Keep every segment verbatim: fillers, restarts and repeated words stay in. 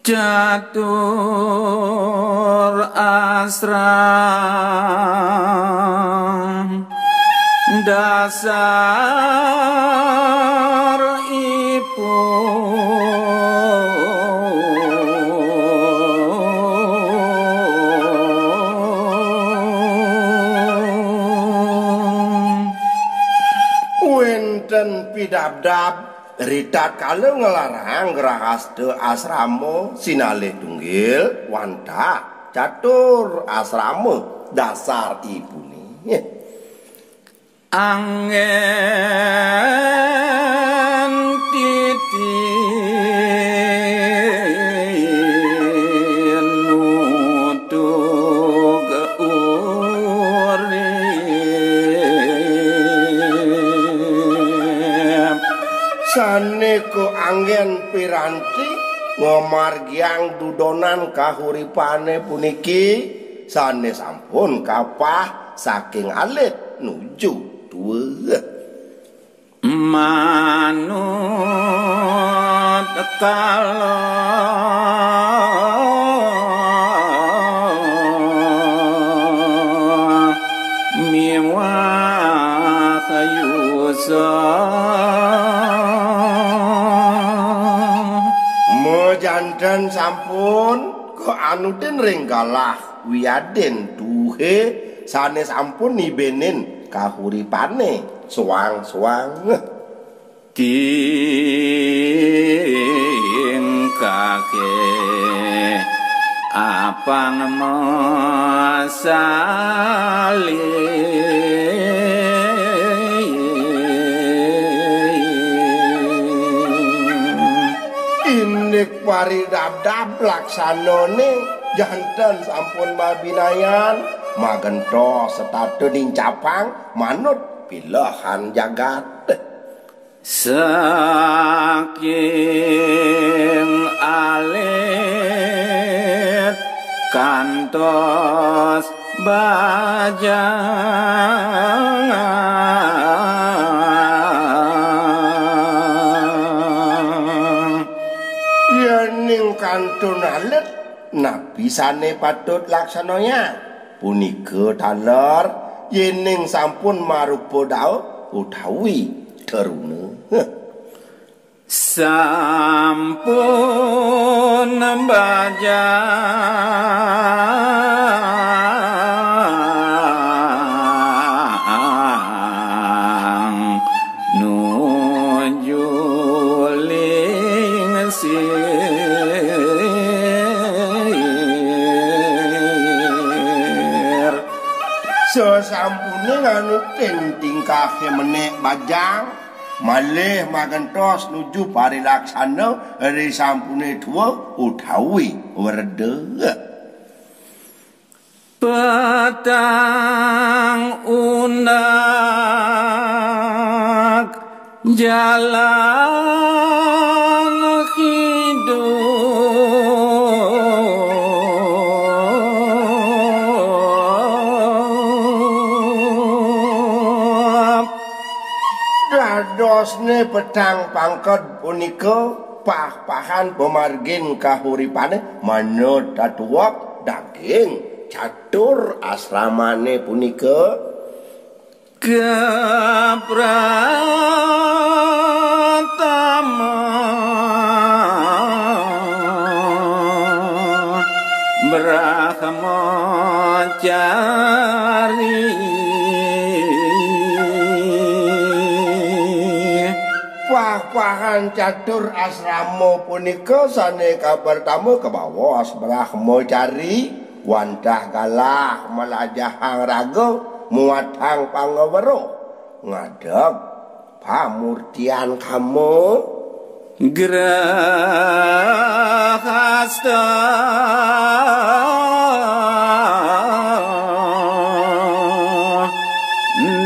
Catur asram dasar ipun. Wénten pidabdab ritatkala nglarang grahasta asrama sinalih tunggil wantah catur asrama dasar ipuné. Anggén titi nutug urip. Sané kaanggén piranti ngamargiang dudonan kahuripané puniki sané sampun kapah saking alit nuju tua. Manut kala miwah yusa. Majanten sampun kaanutin ring galah wiadin tuhe sané sampun nibénin kahuripané soang-soang. Tingkahé apang masalin. Indik paridabdab laksanané janten sampun mabinayan, magentos setata nincapang manut pilehan jagat. Saking alit kantos bajang. Yéning kantun alit, napi sané patut laksanayang? Punika taler yéning sampun marupa dauh utawi teruna. Sampun bajang nuju lingsir. Sasampuné nganutin tingkahé menék bajang, malih magentos nuju parilaksana ri sampuné tua utawi wreda. Petang undang jalan hidup. Dadosné petang pangked punika pah-pahan pamargin kahuripané manut tatuek daging catur asramané punika. Kapratama Brahmacari. Pah-pahan catur asrama punika sané kapertama kabaos Brahmacari wantah galah malajahang raga muatang pangweruh ngadeg pamurtian kama. Grahasta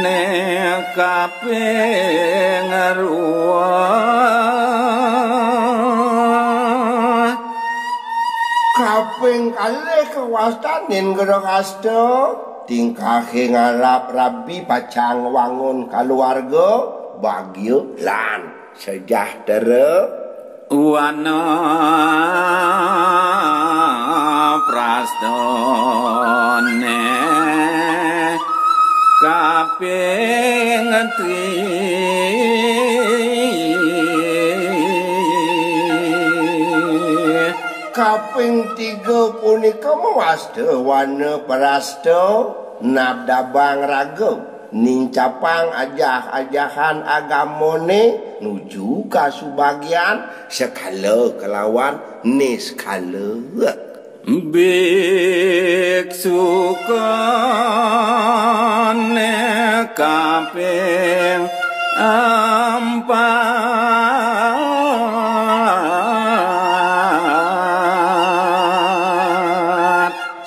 né kaping rua. Kaping kalih kawastanin grahasta, tingkahé ngarap rabi pacang wangun kaluarga, bagia lan sejahtera. Wana Ping tri. Kaping tiga punika mawasta wana prasta, nabdabang raga, nincapang ajah-ajahan agamane nuju kasubagian sekala kalawan niskala. Biksu kone kaping empat.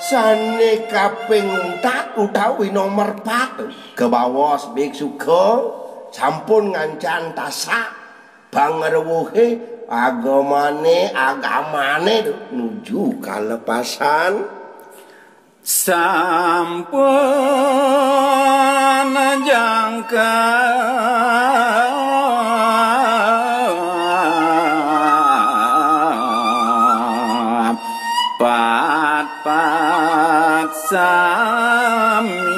Sane kaping empat utawi nomor pat, kabaos biksu ka sampun ngancan tasak pangruwuhe agamane, agamane nuju kalepasan. Sampun jangkep pat-pat sami.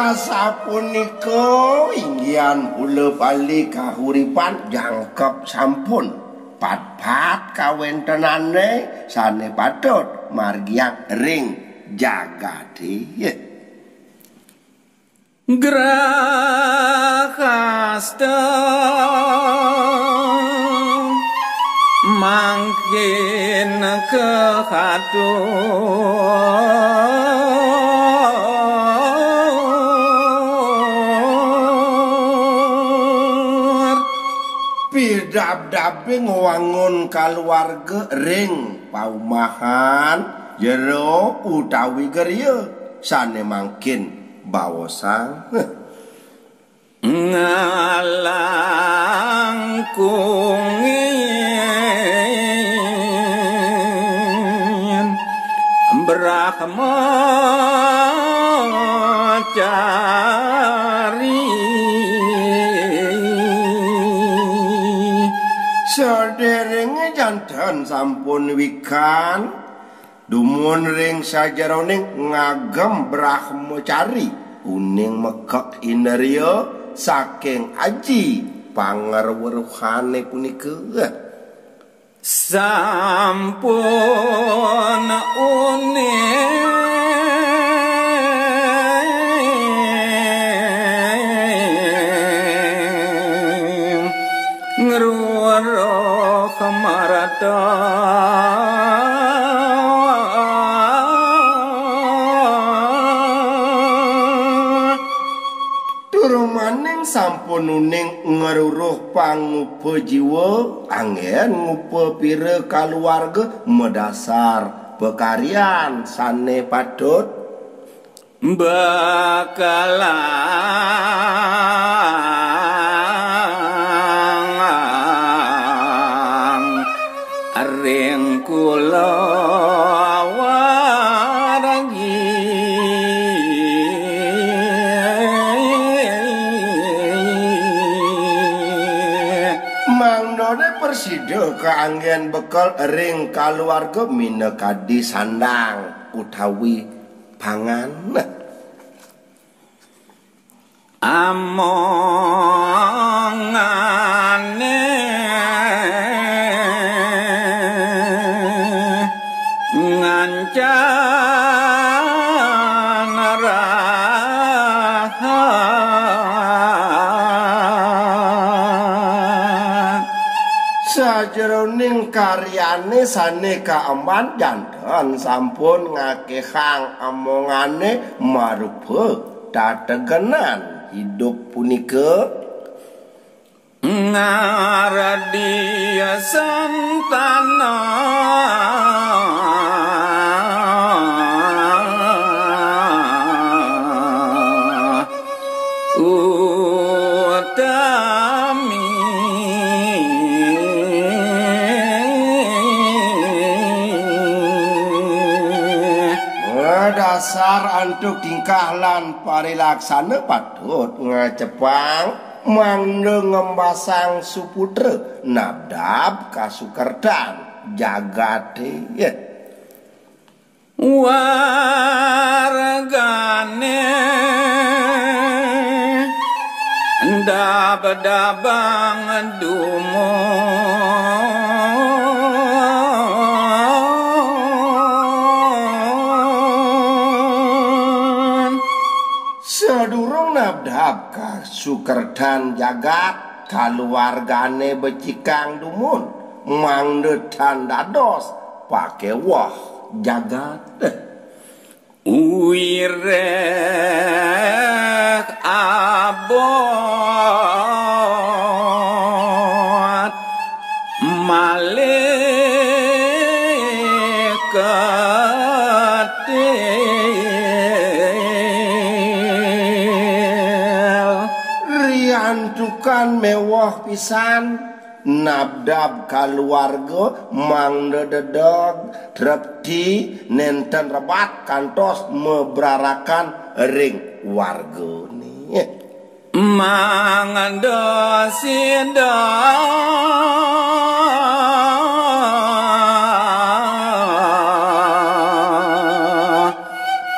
Asapunika inggihan ula bali kahuripan jangkep sampun. Pat-pat kawentenane sane patut margiang ring jagate. Grahasta mangkin kahatur. Pidabdabe ngwangun kaluarga ring paumahan jero utawi geria sane mangkin baosang. Ngalangkungin Brahmacari. Saderenge janten sampun wikan, dumun ring sajeroning ngagem brahmacari, uning mekek indria saking aji pangweruhane punika. Sampun uning ngruruh marata. Tur maning sampun uning ngruruh pangupa jiwa, anggen ngupa pira kaluarga madasar pakaryan sane patut. Bekelang ring kulawargi. Mangdane prasida kaanggen bekel ring kaluarga minakadi sandang utawi pangan. Amongane ngancan rahat. Sajeroning karyane sane kaemban janten sampun ngakehang amongane marupa tategenan idup punika. Ngardi sentana utami. Dasar antuk tingkah lan parilaksana patut ngacepang mangda ngembasang suputra nabdab kasukertan jagate. Wargane ndab-dabang dumun. Sadurung nabdab kasukertan jagat, kaluwargane becikang dumun, mangda tan dados pakeweh jagat. Wireh abot malih ketil. Riantukan meweh pisan, nabdab kaluwarga mangda dedeg, trepti, nenten rebat kantos mabrarakan ring wargane. Mangda sida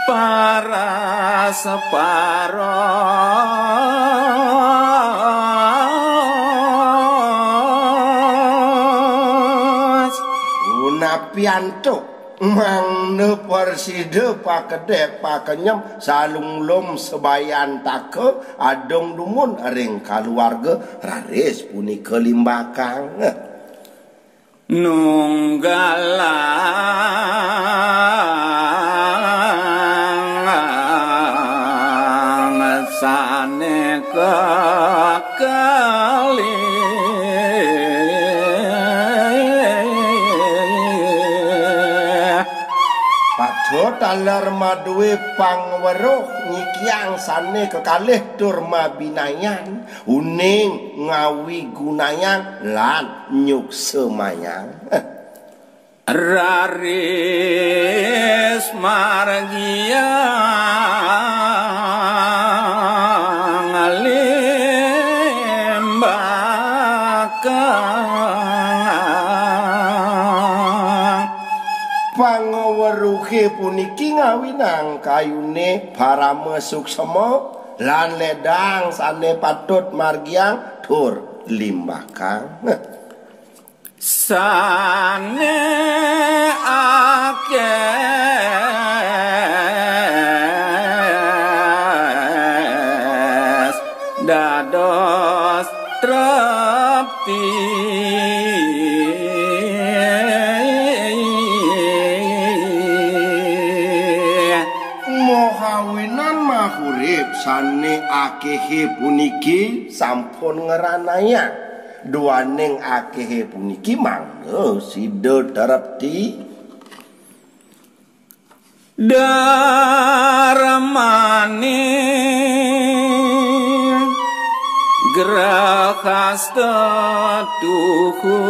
paras paros. Punapi antuk mangda prasida pakedek pakenyem, salunglung sabayantaka adung dumun ring kaluwarga, raris punika limbakang. Nunggalang sane kekalih. Patut taler madue pangweruh nyikiang sane kekalih tur mabinayan, uning ngawigunayang lan nyuksemayang. Raris margiang limbakang. Pangweruhe puniki ngawinang kayune parama suksema lan ledang sane patut margiang tur limbakang. Sane akeh dados trepti. Mohawinan mahurip sane akehe puniki sampun ngranayang. Duaning akehe puniki mangda sida trepti. Darmane grahasta tuhu.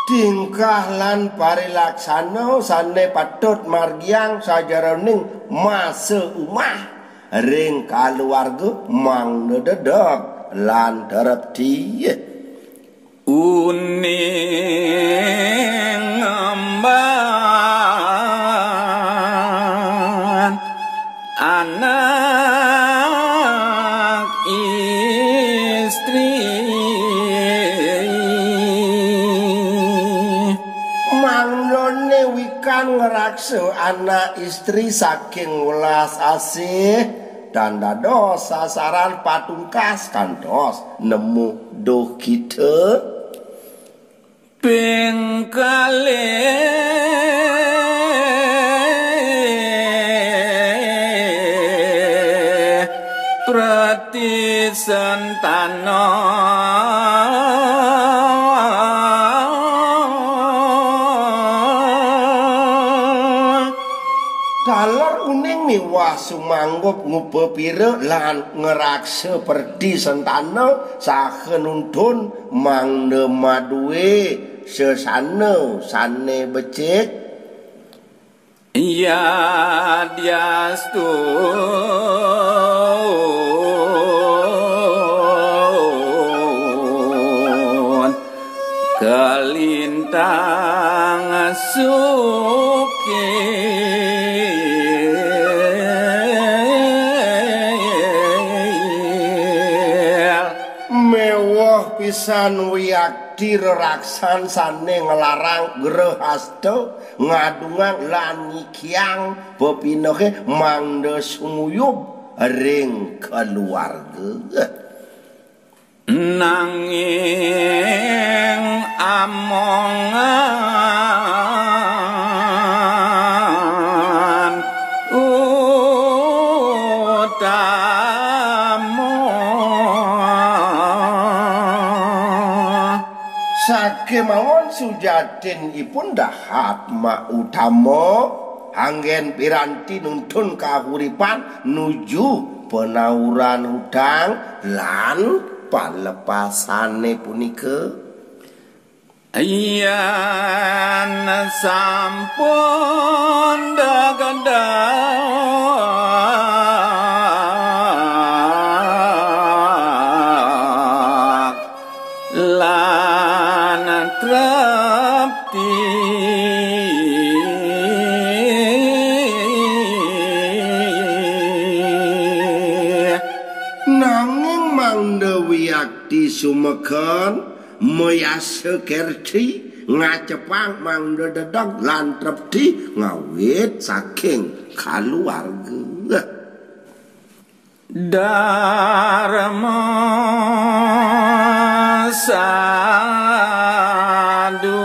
Tingkah lan parilaksana sane patut margiang sajeroning masa umah ring kaluwarga mangda dedeg lan trepti. Uning ngemban anak istri. Mangdane wikan ngraksa anak istri saking welas asih, tan dados sasaran patungkas kantos nemu duh kita. Ping kalih prati sentana. Taler uning miwah sumanggup ngupapira lan ngraksa prati sentana saha nuntun mangda madue sesana sane becik. Yadiastu. Lintang sukil. Mewah pisan wiakti reraksan sane nglarang grehasta ngadungang lan nyikiang pepinehe mangda sumuyub ring kaluarga. Nanging amongan utama. Sakemawon sujatinipun dahat mautama anggen piranti nuntun kahuripan nuju panauran hutang lan palepasane punika. Yen sampun dagedeg lan trepti. Nanging mangda wiakti sumeken mayasa kerti ngacepang mangda dedeg lan trepti ngawit saking kaluarga. Dharma sadu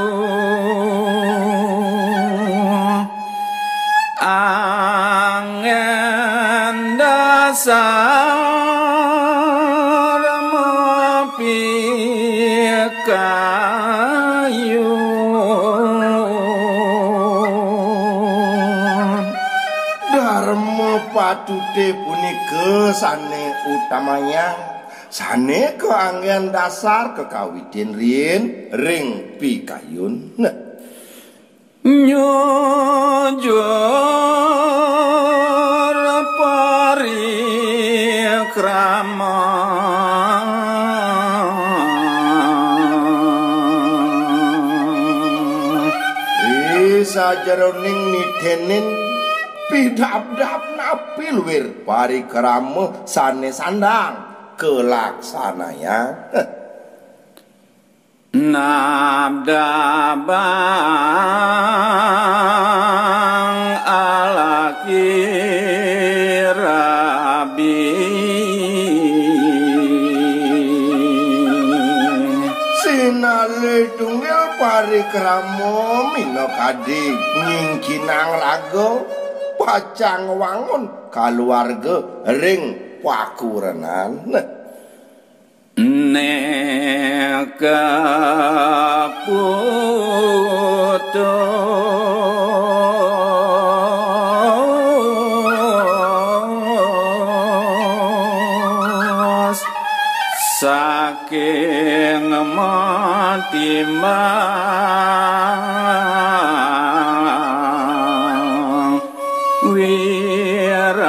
anggen dasar mapikayun. Dharma patute punika sane utamayang, sane kaanggen dasar kakawitin riin ring pikayun. Nyujur parikrama. Ri sajeroning nitenin pidabdab napi luir parikrama sane sandang kalaksanayang. Nabdabang alaki rabi. Sinalih tunggil parikrama minakadi nyingkinang raga, pacang wangun kaluarga ring pakurenan. Neka putus saking matimbang wirasa.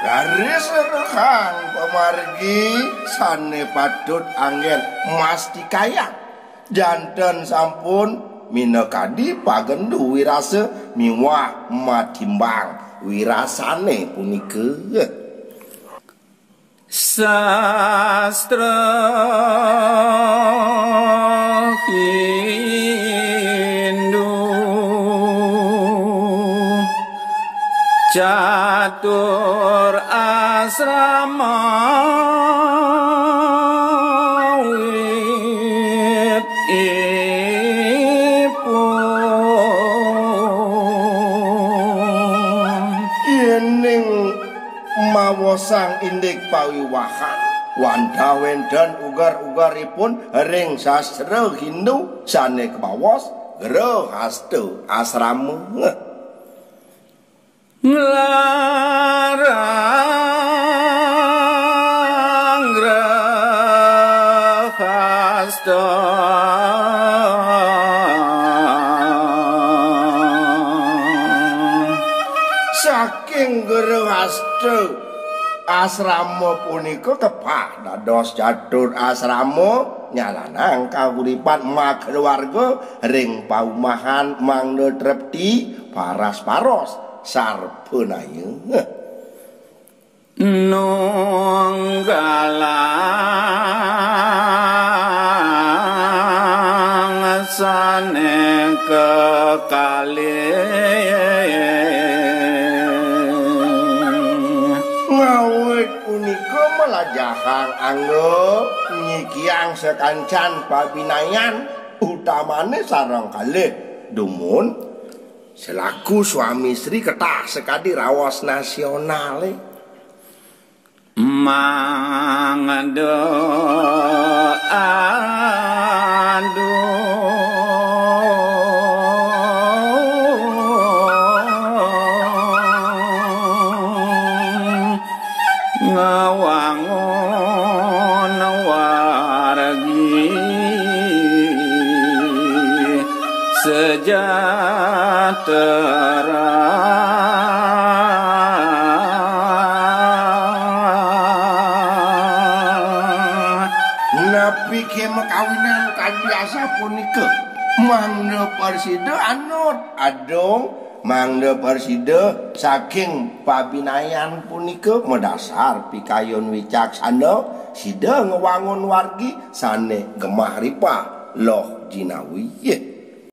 Raris rerehang pamargi sane patut anggen mastikayang janten sampun minakadi pagendu wirasa miwah matimbang wirasane punika. Sastra Hindu catur asrama wit ipun. Yening mawosang indik pawiwahan, wantah wenten uger-ugeripun ring sastra Hindu sane kabaos grehasta asrama. Nglarang grehasta. Saking grehasta Asrama punika kepah dados catur asrama, nyalanang kauripan makeluarga ring paumahan mangda trepti, paras-paros, sarpanaya. Nunggalang sane kekalih. Ngawit punika malajahang angga nyikiang sakancan pabinayan, utamane sareng kalih dumun selaku suami istri ketah sakadi raos nasionale. Mangda aduh ngawangun wargi sejahtera. Napi ke makawinan kadi asapunika? Mangda prasida anut adung, mangda prasida saking pabinayan punika madasar pikayun wicaksana, sida ngwangun wargi sane gemah ripah loh jinawi.